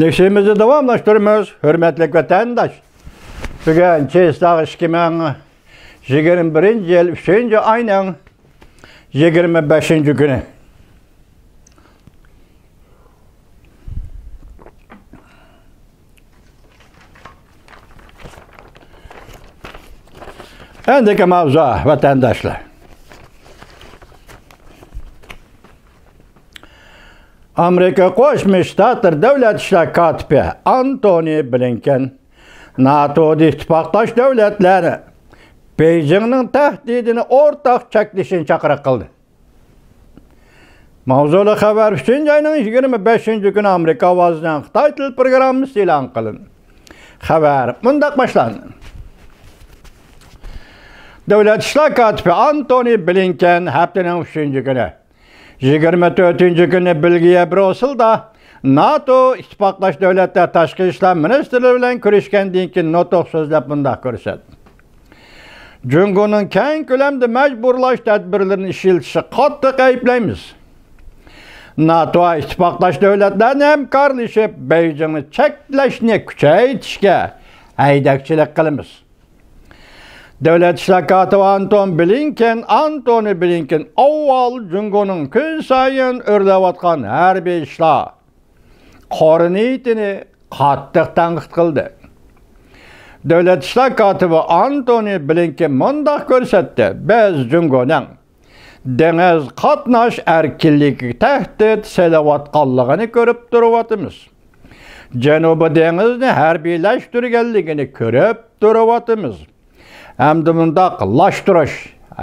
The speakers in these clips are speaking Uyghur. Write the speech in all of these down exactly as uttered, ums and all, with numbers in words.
لېكسىيىمىزنى داۋاملاشتۇرىمىز، ھۆرمەتلىك ۋەتەنداش. بۈگۈن چېستاغ ئىككى مىڭ يىگىرمە بىرىنچى يىل ئۈچىنچى ئاينىڭ يىگىرمە بەشىنچى كۈنى. ئەندىكى ماۋزۇ، ۋەتەنداشلار. ئامېرىكا قوشما شتاتلىرى دۆلەت ئىشلار كاتىپى ئانتونى بلىنكېن ناتودا ئىتتىپاقداش دۆلەتلەرنى بېيجىڭنىڭ تەھدىتىنى ئورتاق چەكلىشىنى چاقىرىق قىلدى. ماۋزۇلۇق خەۋەر ئۈچىنچى ئاينىڭ يىگىرمە بەشىنچى كۈنى ئامېرىكا ئاۋازىنىڭ خىتاي تىل پروگراممىسى ئېلان قىلىندى. خەۋەر مۇنداق باشلاندى. دۆلەت ئىشلار كاتىپى ئانتونى بلىنكېن ھەپتىنىڭ ئۈچىنچى كۈنى، يىگىرمە تۆتىنچى كۈنى بېلگىيە بريۇسسېلدا ناتو ئىتتىپاقداش دۆلەتلەر تاشقى ئىشلار مىنىستىرلىرى بىلەن كۆرۈشكەندىن كېيىن نۇتۇق سۆزلەپ مۇنداق كۆرسەتتى. جۇڭگونىڭ كەڭ كۆلەمدە مەجبۇرلاش تەدبىرلىرىنى ئىشلىتىشى قاتتىق ئەيىبلەيمىز. ناتو ئىتتىپاقداش دۆلەتلەرنى ھەمكارلىشىپ، بېيجىڭنى چەكلەشنى كۈچەيتىشكە ھەيدەكچىلىك قىلىمىز. دۆلەت ئىشلار كاتىپى ئانتون بلىنكېن، ئانتونى بلىنكېن ئاۋۋال جۇڭگونىڭ كۈنسايىن ئۆرلەۋاتقان ھەربىي ئىشلار قارا نىيىتىنى قاتتىق تەنقىد قىلدى. دۆلەت ئىشلار كاتىپى ئانتونى بلىنكېن مۇنداق كۆرسەتتى: بىز جۇڭگونىڭ دېڭىز قاتناش ئەركىنلىكىگە تەھدىت سېلىۋاتقانلىقىنى كۆرۈپ تۇرۇۋاتىمىز. جەنۇبىي دېڭىزنى ھەربىيلەشتۈرگەنلىكىنى كۆرۈپ تۇرۇۋاتىمىز. ھەمدە مۇنداق لاشتۇرۇش،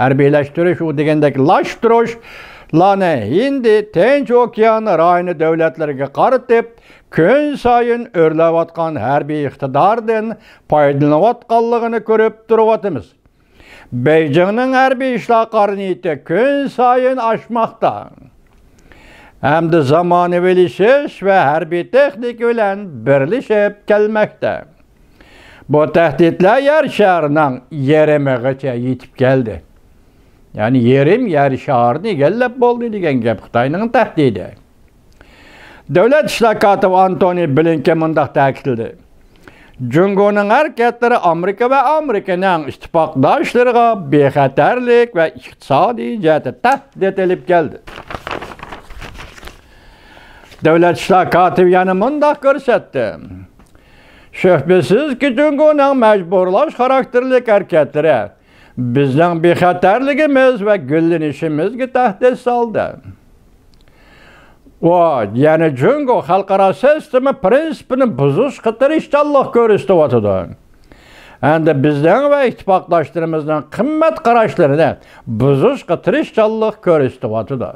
ھەربىيلەشتۈرۈش، ئۇ دېگەندەك لاشتۇرۇشلارنى ھىندى، تىنچ ئوكيان رايونى دۆلەتلىرىگە قارىتىپ، كۈنسايىن ئۆرلەۋاتقان ھەربىي ئىقتىداردىن پايدىلىنىۋاتقانلىقىنى كۆرۈپ تۇرۇۋاتىمىز. بېيجىڭنىڭ ھەربىي ئىشلار قارا نىيىتى كۈنسايىن ئاشماقتا ھەمدە زامانىۋىلىشىش ۋە ھەربىي تېخنىكا بىلەن بىرلىشىپ كەلمەكتە. بۇ تەھدىتلەر يەر شارىنىڭ يېرىمىغىچە يېتىپ كەلدى. يەنى يېرىم يەر شارىنى ئىگىلەپ بولدى دېگەن گەپ خىتاينىڭ تەھدىتى. دۆلەت ئىشلار كاتىپى ئانتونى بلىنكېن مۇنداق تەكىتلىدى: جۇڭگونىڭ ھەرىكەتلىرى ئامېرىكا ۋە ئامېرىكىنىڭ ئىتتىپاقداشلىرىغا بىخەتەرلىك ۋە ئىقتىسادىي جەھەتتە تەھدىت ئېلىپ كەلدى. دۆلەت ئىشلار كاتىپى يەنە مۇنداق كۆرسەتتى: شۈبھىسىزكى، جۇڭگونىڭ مەجبۇرلاش خاراكتېرلىك ھەرىكەتلىرى بىزنىڭ بىخەتەرلىكىمىز ۋە گۈللىنىشىمىزگە تەھدىت سالدى. ئۇ يەنە جۇڭگو خەلقئارا سىستېما پىرىنسىپىنى بۇزۇشقا تىرىشچانلىق كۆرسىتىۋاتىدۇ. ھەمدە بىزنىڭ ۋە ئىتتىپاقداشلىرىمىزنىڭ قىممەت قاراشلىرىنى بۇزۇشقا تىرىشچانلىق كۆرسىتىۋاتىدۇ.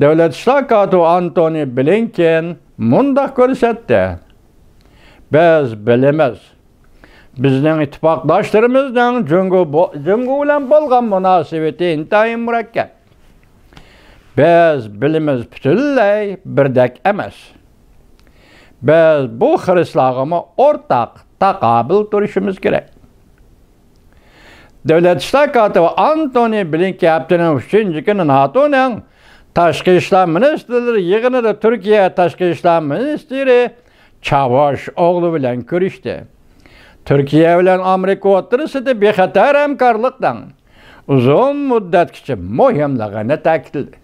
دۆلەت ئىشلار كاتىپى ئانتونى بلىنكېن مۇنداق كۆرسەتتى: بىز بىلىمىز، بىزنىڭ ئىتتىپاقداشلىرىمىزنىڭ جۇڭگو بو-، جۇڭگو بىلەن بولغان مۇناسىۋىتى ئىنتايىن مۇرەككەپ. بىز بىلىمىز پۈتۈنلەي بىردەك ئەمەس. بىز بۇ خىرىسلارغىمۇ ئورتاق تاقابىل تۇرۇشىمىز كېرەك. دۆلەت ئىشلار كاتىپى ئانتونى بلىنكېن ھەپتىنىڭ ئۈچىنچى كۈنى ناتونىڭ تاشقى ئىشلار مىنىستىرلىرى يىغىنىدا تۈركىيە تاشقى ئىشلار مىنىستىرى چاۋۇش ئوغلۇ بىلەن كۆرۈشتى. تۈركىيە بىلەن ئامېرىكا ئوتتۇرىسىدا بىخەتەر ھەمكارلىقنىڭ ئۇزۇن مۇددەتكىچە مۇھىملىقىنى تەكىتلىدى.